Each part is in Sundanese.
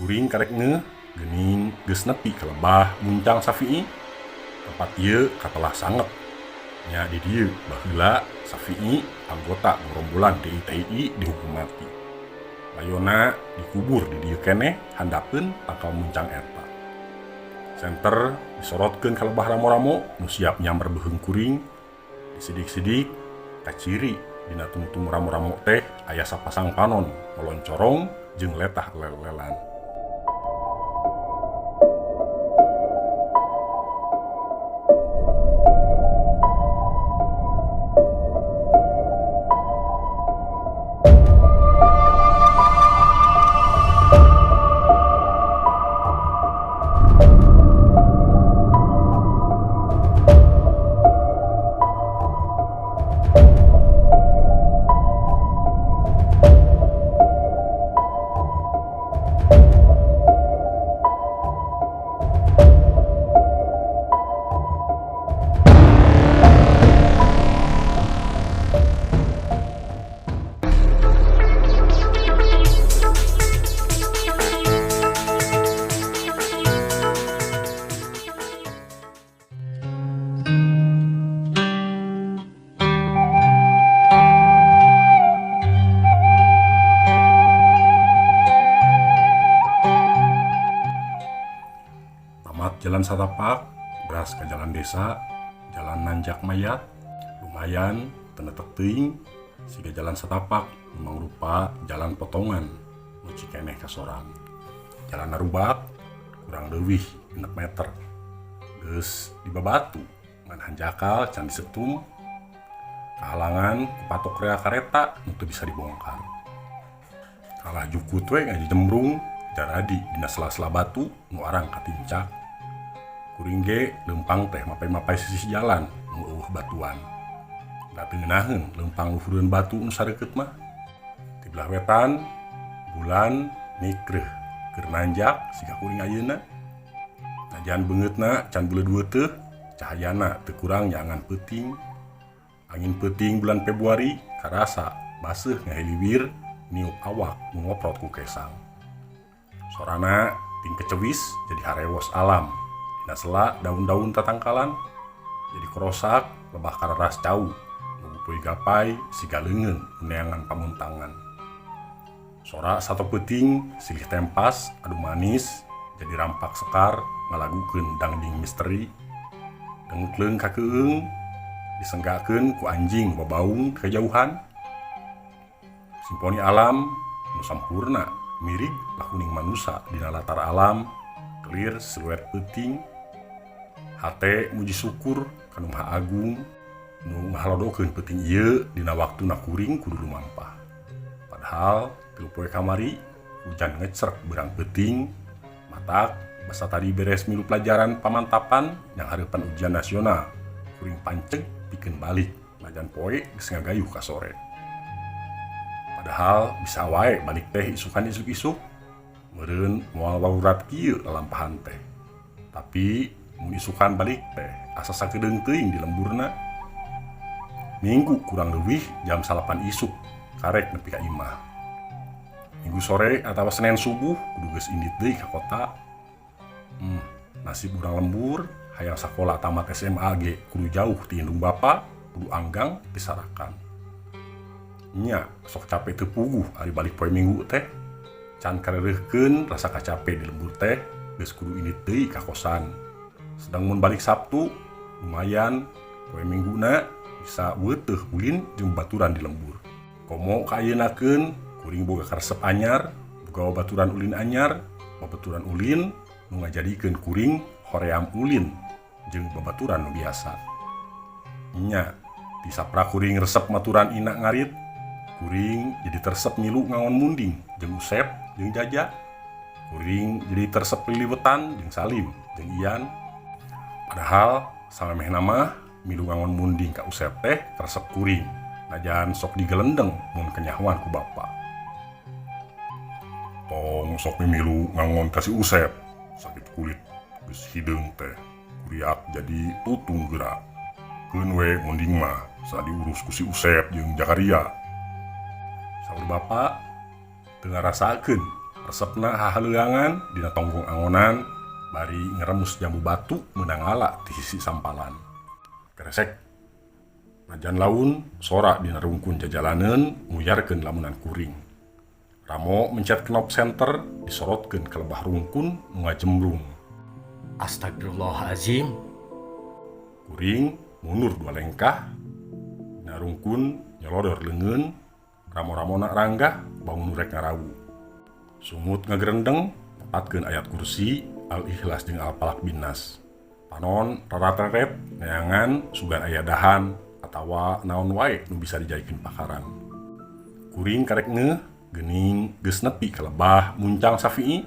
Kuring karek ngeuh geuning geus nepi ka lebah Muncang Safi'i. Tempat ieu katelah sanget. Nya di dieu baheula Safi'i anggota gerombolan DITI dihukum mati. Layona dikubur di dieu keneh handapeun tangkal muncang eta. Senter disorotkeun ka lebah ramo-ramo nu siap nyamber beuheung kuring. Disidik-sidik kaciri dina tungtung ramo-ramo teh aya sapasang panon moloncorong jeung letah lel-lelan. Tamat jalan satapak, beras ke jalan desa, jalan nanjak mayat, lumayan teu netek teuing siga jalan satapak nu mangrupa jalan potongan nu cikeneh kasorang. Jalan narubak kurang leuwih 6 meter. Geus dibabatu ngan hanjakal can disetum kahalangan ku patok rea kareta nu teu bisa dibongkar. Kalah jukut we ngajejembrung jaradi dina sela-sela batu nu arang katincak. Kuring ge leumpang teh mapay-mapay sisih jalan nu eueuh batuan. Da teu ngeunaheun leumpang luhureun batu nu sareukeut mah. Ti belah wetan bulan nikreuh keur nanjak siga kuring ayeuna. Najan beungeutna can buleud weuteuh, cahayana teu kurang nyaangan peuting. Angin peuting bulan Februari karasa baseuh ngahiliwir niup awak nu ngoprot ku kesang. Sorana ting kecewis jadi harewos alam dina sela daun-daun tatangkalan jadi korosak lebah kararas cau nu gupui-gapay siga leungeun nu neangan pamuntangan. Sora sato peuting silih tempas adu manis jadi rampak sekar ngalagukeun dangding misteri. Dengkleung kakeueung disenggakeun ku anjing babaung ti kajauhan. Simponi alam nu sampurna mirig lakuning manusa dina latar alam kelir siluet peuting. Hate muji syukur ka Nu Maha Agung nu ngahalodokeun peuting ieu dina waktuna kuring kudu lumampah. Padahal tilu poe kamari hujan ngecrek beurang peuting matak basa tadi beres milu pelajaran pamantapan yang hareupan ujian nasional kuring panceg pikeun balik najan poe geus ngagayuh ka sore. Padahal bisa wae balik teh isukan isuk-isuk meureun moal warurat kieu lalampahan teh. Tapi mun isukan balik teh asa sakedeung teuing di lemburna. Minggu kurang leuwih jam 9 isuk karek nepi ka imah. Minggu sore atawa Senin subuh kudu geus indit deui ka kota. Nasib urang lembur hayang sakola tamat SMA ge kudu jauh ti indung bapa, kudu anggang tisarakan. Nya sok cape teu puguh ari balik poe Minggu teh. Can kareureurkeun rasa kacape di lembur teh geus kudu indit deui ka kosan. Sedang mun balik Sabtu lumayan poe Mingguna bisa weuteuh ulin jeung babaturan di lembur. Komo ka ayeunakeun kuring boga karesep anyar, boga babaturan ulin anyar, babaturan ulin nu ngajadikeun kuring hoream ulin jeung babaturan nu biasa. Nya ti sapra kuring resep maturan ina ngarit, kuring jadi teresep milu ngangon munding jeung Usep jeung Jaja. Kuring jadi teresep liliwetan jeung Salim jeung Ian. Padahal samemehna mah milu ngangon munding ka Usep teh karesep kuring, najan sok digelendeng mun kenyahoan ku bapa. Tong sok mimilu ngangon ka si Usep, sakit kulit geus hideung teh kuriak jadi tutung geura. Keun we munding mah sa diurus ku si Usep jeung Jakaria. Saur bapa teu ngarasakeun Resepna hahaleuangan dina tonggong angonan bari ngeremus jambu batu meunang ngala ti sisi sampalan. Keresek. Najan laun sora dina rungkun jajalaneun nguyarkeun lamunan kuring. Ramo mencet knop senter disorotkeun ka lebah rungkun nu ngajembrung. Astagfirullahalazim. Kuring mundur dua lengkah. Dina rungkun nyolodor leungeun, ramo-ramona ranggah bangun rek ngarawu. Sungut ngagerendeng nepatkeun ayat kursi, Al-Ikhlas jeung Al-Falaq Binnas. Panon rarateret neangan sugan aya dahan atawa naon wae nu bisa dijadikeun pakarang. Kuring karek ngeuh geuning geus nepi ka lebah muncang Safi'i.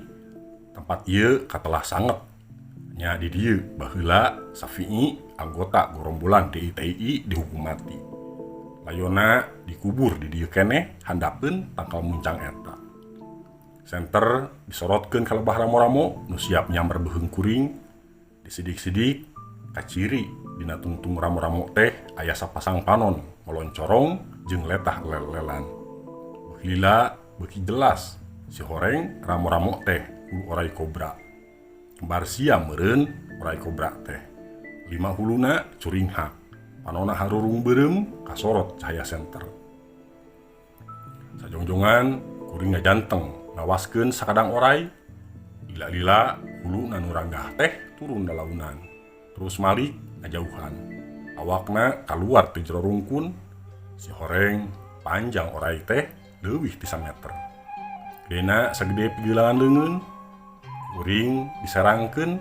Tempat ieu katelah sanget. Nya di dieu baheula Safi'i anggota gorombolan DITI dihukum mati. Layona dikubur di dieu keneh handapeun tangkal muncang eta. Senter disorotkeun ka lebah ramo-ramo nu siap nyamber beuheung kuring. Disidik-sidik kaciri dina tungtung ramo-ramo teh aya sapasang panon moloncorong jeung letah lel-lelan. Beuki lila beuki jelas si horeng ramo-ramo teh hulu orai kobra. Kembar siam meureun orai kobra teh. Lima huluna curinghak, panona harurung beureum kasorot cahaya senter. Sajongjongan kuring ngajanteng ngawaskeun sakadang orai. Lila-lila huluna nu ranggah teh turun dalaunan. Terus malik ngajauhan. Awakna kaluar ti jero rungkun. Si horeng panjang orai teh leuwih ti sameter. Gedena sagede pigilangan leungeun. Kuring diserangkeun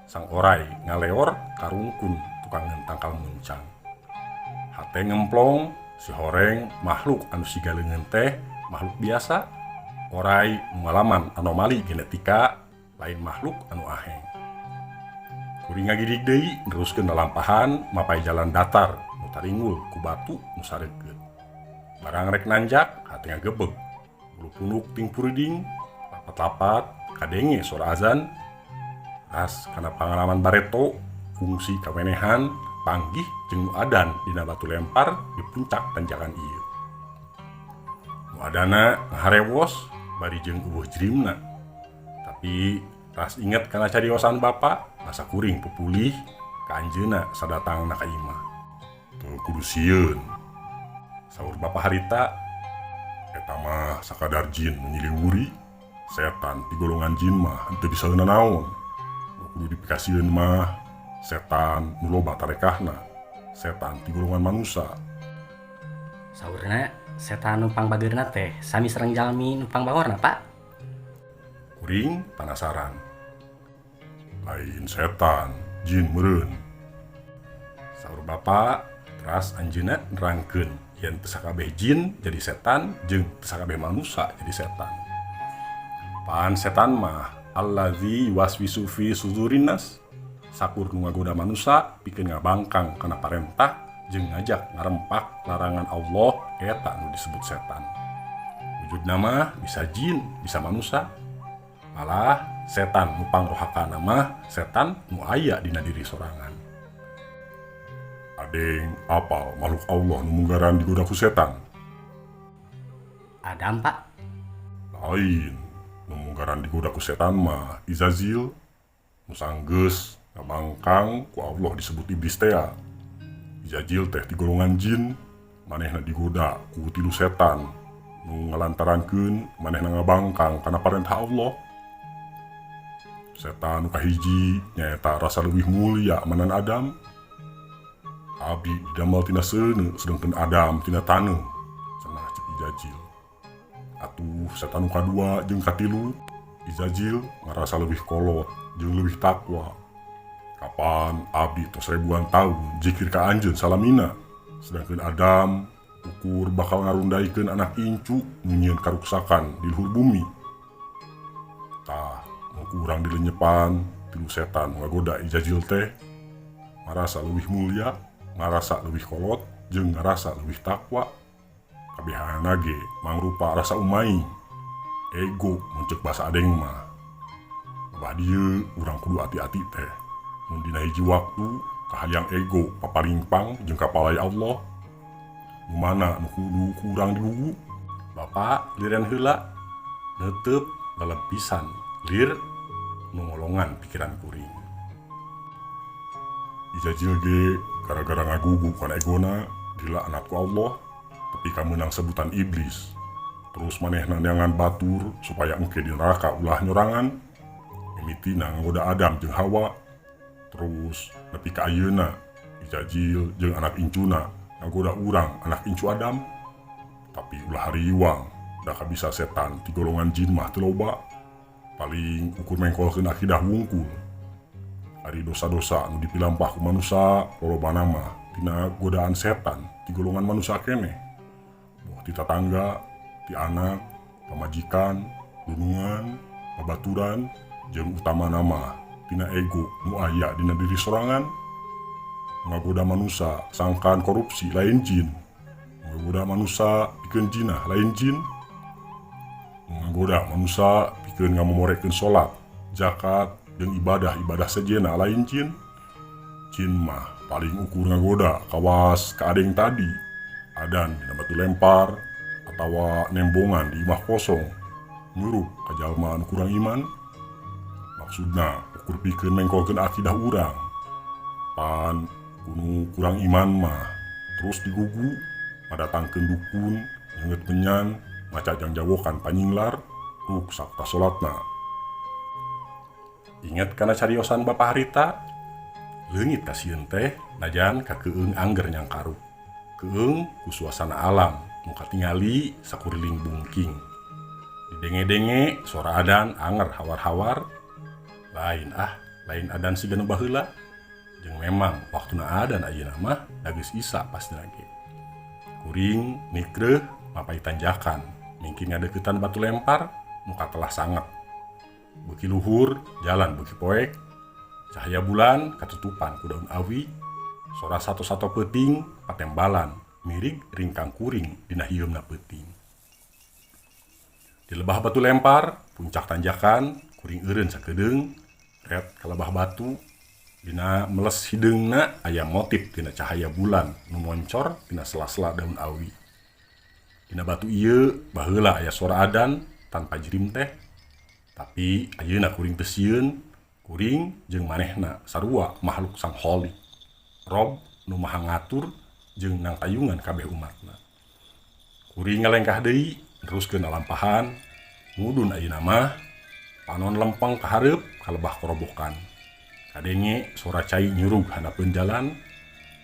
sang orai ngaleor ka rungkun tukangeun tangkal muncang. Hate ngemplong si horeng makhluk anu siga leungeun teh makhluk biasa. Orai nu ngalaman anomali genetika lain makhluk anu aheng. Kuring ngagidig deui neruskeun lalampahan mapay jalan datar nu taringul ku batu nu sareukeut. Barang rek nanjak hate ngagebeg. Bulu punuk ting puriding lapat-lapat kadenge sora azan. Ras kana pangalaman bareto kungsi kawenehan panggih jeung nu adan dina batu lempar di puncak tanjakan ieu. Nu adana ngaharewos bari jeung eueuh jerimna. Tapi ras inget kana cariosan bapa, basa kuring pupulih ka anjeunna sadatangna ka imah. Teu kudu sieun. Saur bapa harita, eta mah sakadar jin nu nyiliwuri, setan ti golongan jin mah henteu bisa nanaon. Nu kudu dipikasieun mah setan nu loba tarekahna, setan ti golongan manusa. Saurna setan nu pangbageurna teh sami sareng jalmi nu pangbagorna, Pak? Kuring panasaran. Lain setan, jin meureun. Saur bapa teras anjeunna nerangkeun yen teu sakabeh jin jadi setan jeung teu sakabeh manusa jadi setan. Pan setan mah allazi yuwaswisu fi sudurinnas, sakur nu ngagoda manusa pikeun ngabangkang kana parentah jeung ngajak ngarempak larangan Allah, eta nu disebut setan. Wujudna mah bisa jin, bisa manusa. Malah setan nu pangrohakana mah setan nu aya dina diri sorangan. Adeng apal makhluk Allah nu munggaran digoda ku setan? Adam, Pak. Lain, nu munggaran digoda ku setan mah Izazil, nu sanggeus ngabangkang ku Allah disebut iblis tea. Izazil teh ti golongan jin, manehna digoda ku tilu setan nu ngalantarankeun manehna ngabangkang kana parentah Allah. Setan nu kahiji nyaeta rasa leuwih mulia manan Adam. Abdi didamel tina seuneu sedengkeun Adam tina taneuh, cenah ceuk Izazil. Atuh setan nu kadua jeung katilu, Izazil ngarasa leuwih kolot jeung leuwih takwa. Kapan abdi tos ribuan tahun jikir ka anjeun salamina, sedangkeun Adam ukur bakal ngarundaikeun anak incu nu nyieun karuksakan di luhur bumi. Tah, nu kurang dilenyepan tilu setan ngagoda Izazil teh ngarasa leuwih mulia, ngarasa leuwih kolot, jeung ngarasa leuwih takwa. Kabehana ge mangrupa rasa umaing, ego mun ceuk basa adeng mah. Babah dieu urang kudu ati-ati teh. Mun dina hiji waktu kahayang ego paparingpang jeung kapalai Allah, nu mana nu kudu ku urang digugu? Bapa liren heula, neuteup Leleb pisan lir nu ngolongan pikiran kuring. Ijajil ge gara-gara ngagugu kana egona dilaknat ku Allah tepi ka meunang sebutan iblis. Terus manehna neangan batur supaya engke di neraka ulah nyorangan. Mimitina ngagoda Adam jeung Hawa. Terus nepi ka ayeuna Ijajil jeung anak incuna ngagoda urang anak incu Adam. Tapi ulah hariwang, da kabisa setan ti golongan jin mah teu loba. Paling ukur mengkolkeun akidah wungkul. Ari dosa-dosa nu dipilampah ku manusa lolobana mah tina godaan setan ti golongan manusa keneh. Boh ti tatangga, ti anak, pamajikan, dunungan, babaturan, jeung utamana mah tina ego nu aya dina diri sorangan. Ngagoda manusa sangkan korupsi lain jin. Ngagoda manusa pikeun jinah lain jin. Ngagoda manusa pikeun ngamomorekeun salat, zakat, jeung ibadah-ibadah sejenna lain jin. Jin mah paling ukur ngagoda kawas kaadeng tadi. Adan dina batu lempar atawa nembongan di imah kosong. Nyuruh ka jalma anu kurang iman. Maksudna ukur pikeun mengkolkeun akidah urang. Pan ku nu kurang iman mah terus digugu ngadatangkeun dukun, nyeungeut menyan, maca jangjawokan panyinglar, ruksak tah salatna. Inget kana cariosan Bapak harita? Leungit kasieun teh najan kakeueung angger nyangkaruk. Keueung ku suasana alam nu katingali sakuriling bungking. Didenge-denge suara adan anger hawar-hawar. Lain ah, lain adan siga nu baheula. Jeung memang waktuna adan ayeuna mah da geus Isya pastina ge. Kuring nikreuh mapay tanjakan, mingkin ngadeuketan batu lempar nu katelah sanget. Beuki luhur, jalan beuki poek. Cahaya bulan katutupan ku daun awi. Sora sato-sato peuting patembalan mirig ringkang kuring dina hieumna peuting. Di lebah batu lempar, puncak tanjakan, kuring eureun sakedeung, ret ka lebah batu. Dina meles hideungna aya motif tina cahaya bulan nu moncor tina sela-sela daun awi. Dina batu ieu baheula aya sora adan tanpa jirim teh. Tapi ayeuna kuring teu sieun, kuring jeung manehna sarua makhluk Sang Khalik. Rob nu maha ngatur jeung nangtayungan kabeh umatna. Kuring ngalengkah deui neruskeun lalampahan, mudun ayeuna mah panon lempeng ka hareup ka lebah korobokan. Kadenge sora cai nyurug handapeun jalan,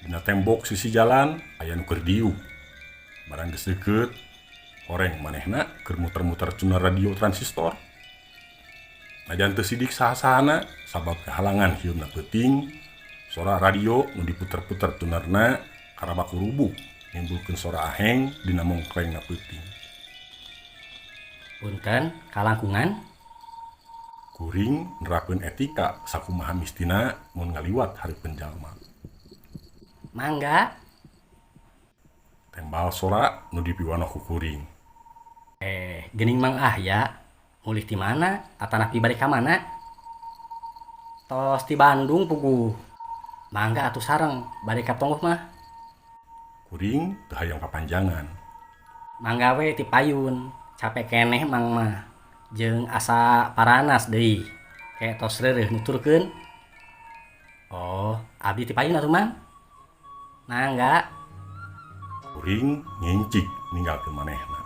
dina tembok sisi jalan aya nu keur diuk. Barang geus deukeut, horeng manehna keur muter-muter tuner radio transistor. Najan teu sidik saha-sahana sabab kahalangan hieumna peuting, sora radio nu diputer-puter tunerna karabak kurubuk nimbulkeun sora aheng dina mongklengna peuting. Punten, kalangkungan. Kuring nerapkeun etika sakumaha mistina mun ngaliwat hareupeun jalma. Mangga. Tembal sora nu dipiwanoh ku kuring. Eh, geuning Mang Ahya, mulih ti mana atanapi bade ka mana? Tos ti Bandung puguh. Mangga atuh sareng bade ka Ponggoh mah. Kuring teu hayang kapanjangan. Mangga we ti payun, capek keneh Mang mah. Jeung asa paranas deui. Ke tos reureuh nuturkeun. Oh, abdi ti payun atuh Mang. Mangga. Kuring ngincik ninggalkeun manehna.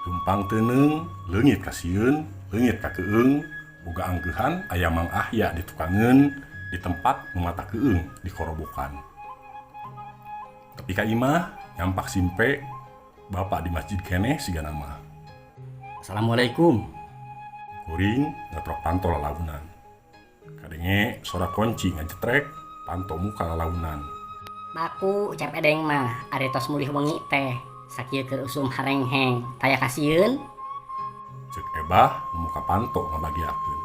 Leumpang teuneung, leungit kasieun, leungit kakeueung, boga angkeuhan aya Mang Ahya ditukangeun di tempat nu mata keueung di korobokan. Tepi ka imah nyampak simpe, bapak di masjid keneh sigana mah. Assalamualaikum. Kuring ngetrok panto lalaunan. Kadenge sora kunci ngajetrek, panto muka lalaunan. Baku ucap Edeng mah ari tos mulih wengi teh sakieu keur usum harengheng taya kasieun. Ceuk Ebah nu muka panto ngabagiakeun.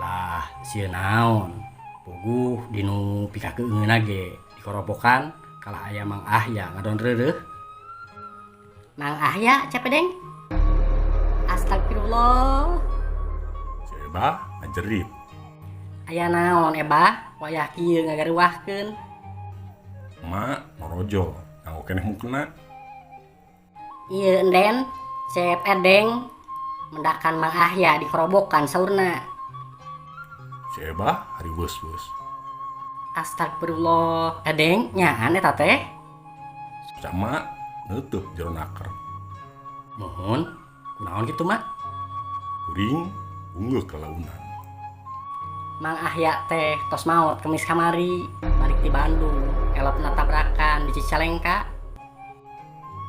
Lah, sieun naon? Puguh dinu pikakeungeuna ge dikorobokan kalah aya Mang Ahya ngadon reureuh. Mang Ahya cap Edeng. Astagfirullah. Si Ebah ngajerit. Aya naon Ebah wayah kieu ngagaruahkeun. Emak norojol nganggo keneh mukena. Ieu Enden, Cep Edeng. Mendakan Mang Ahya dikerobokan saurna. Si Ebah hariweus-weus. Astagfirullah, Edeng nyaan eta teh. Cak emak neuteub jero naker. Muhun, kunaon kitu Mak? Kuring unggeuk lalaunan. Mang Ahya teh tos maot Kemis kamari, balik ti Bandung, elopna tabrakan di Cicalengka.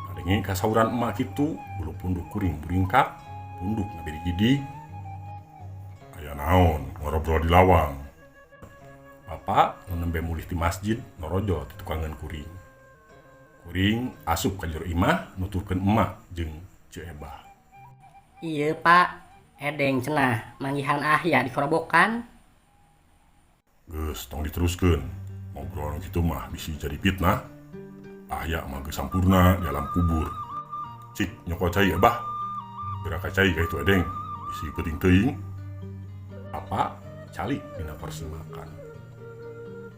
Ngadenge kasauran emak kitu, bulu punduk kuring buringkak, punduk ngabirigidig. Aya naon ngorobrol di lawang. Bapak nu nembe mulih ti masjid norojol ti tukangeun kuring. Kuring asup ka jero imah nuturkeun emak jeung Ceu Ebah. Ieu Pak, Edeng cenah manggihan Ahya dikerobokan. Geus tong diteruskeun. Ngobrol nu kitu mah bisi jadi fitnah. Ahya mah geus sampurna di alam kubur. Cik nyokot cai, Abah. Geura ka cai ka itu, Edeng. Bisi peuting teuing. Bapak calik dina kursi makan.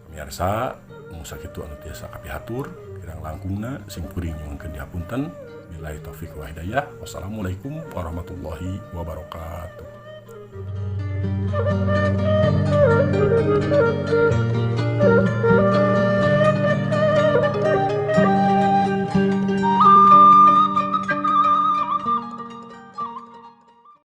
Pamiarsa, mung sakitu anu tiasa kapihatur, kirang langkungna sim kuring nyuhunkeun dihapunten. Billahi taufik wa hidayah. Wassalamualaikum warahmatullahi wabarakatuh.